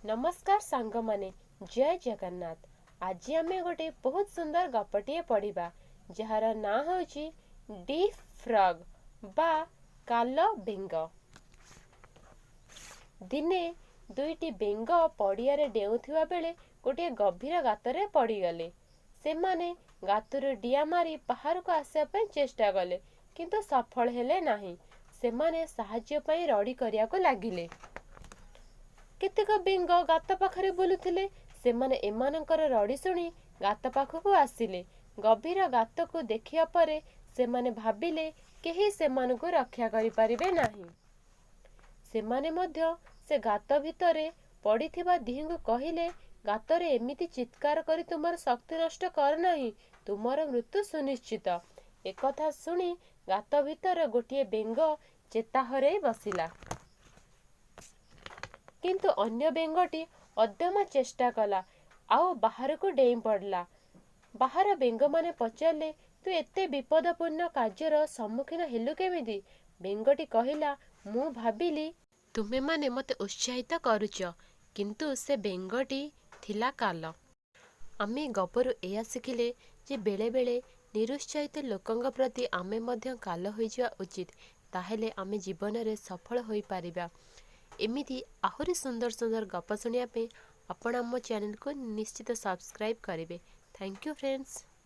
ନମସ୍କାର ସାଙ୍ଗମାନେ, ଜୟ ଜଗନ୍ନାଥ। ଆଜି ଆମେ ଗୋଟେ ବହୁତ ସୁନ୍ଦର ଗପଟିଏ ପଢ଼ିବା, ଯାହାର ନାଁ ହେଉଛି ଡେଫ୍ ଫ୍ରଗ୍ ବା କାଲ ବେଙ୍ଗ। ଦିନେ ଦୁଇଟି ବେଙ୍ଗ ପଡ଼ିଆରେ ଡେଉଁଥିବା ବେଳେ ଗୋଟିଏ ଗଭୀର ଗାତରେ ପଡ଼ିଗଲେ। ସେମାନେ ଗାତରୁ ଡିଆଁ ମାରି ବାହାରକୁ ଆସିବା ପାଇଁ ଚେଷ୍ଟା କଲେ, କିନ୍ତୁ ସଫଳ ହେଲେ ନାହିଁ। ସେମାନେ ସାହାଯ୍ୟ ପାଇଁ ରଡ଼ି କରିବାକୁ ଲାଗିଲେ। କେତେକ ବେଙ୍ଗ ଗାତ ପାଖରେ ବୁଲୁଥିଲେ। ସେମାନେ ଏମାନଙ୍କର ରଡ଼ି ଶୁଣି ଗାତ ପାଖକୁ ଆସିଲେ। ଗଭୀର ଗାତକୁ ଦେଖିବା ପରେ ସେମାନେ ଭାବିଲେ, କେହି ସେମାନଙ୍କୁ ରକ୍ଷା କରିପାରିବେ ନାହିଁ। ସେମାନେ ମଧ୍ୟ ସେ ଗାତ ଭିତରେ ପଡ଼ିଥିବା ଦିହିଙ୍କୁ କହିଲେ, "ଗାତରେ ଏମିତି ଚିତ୍କାର କରି ତୁମର ଶକ୍ତି ନଷ୍ଟ କର ନାହିଁ। ତୁମର ମୃତ୍ୟୁ ସୁନିଶ୍ଚିତ।" ଏକଥା ଶୁଣି ଗାତ ଭିତରେ ଗୋଟିଏ ବେଙ୍ଗ ଚେତା ହରାଇ ବସିଲା। କିନ୍ତୁ ଅନ୍ୟ ବେଙ୍ଗଟି ଅଦମ୍ୟ ଚେଷ୍ଟା କଲା ଆଉ ବାହାରକୁ ଡେଇଁ ପଡ଼ିଲା। ବାହାର ବେଙ୍ଗମାନେ ପଚାରିଲେ, "ତୁ ଏତେ ବିପଦପୂର୍ଣ୍ଣ କାର୍ଯ୍ୟର ସମ୍ମୁଖୀନ ହେଲୁ କେମିତି?" ବେଙ୍ଗଟି କହିଲା, "ମୁଁ ଭାବିଲି, ତୁମେମାନେ ମୋତେ ଉତ୍ସାହିତ କରୁଛ।" କିନ୍ତୁ ସେ ବେଙ୍ଗଟି ଥିଲା କାଲ। ଆମେ ଗପରୁ ଏହା ଶିଖିଲେ ଯେ ବେଳେବେଳେ ନିରୁତ୍ସାହିତ ଲୋକଙ୍କ ପ୍ରତି ଆମେ ମଧ୍ୟ କାଲ ହୋଇଯିବା ଉଚିତ। ତାହେଲେ ଆମେ ଜୀବନରେ ସଫଳ ହୋଇପାରିବା। ଏମିତି ଆହୁରି ସୁନ୍ଦର ସୁନ୍ଦର ଗପ ଶୁଣିବା ପାଇଁ ଆପଣ ଆମ ଚ୍ୟାନେଲକୁ ନିଶ୍ଚିତ ସବସ୍କ୍ରାଇବ୍ କରିବେ। Thank you, friends.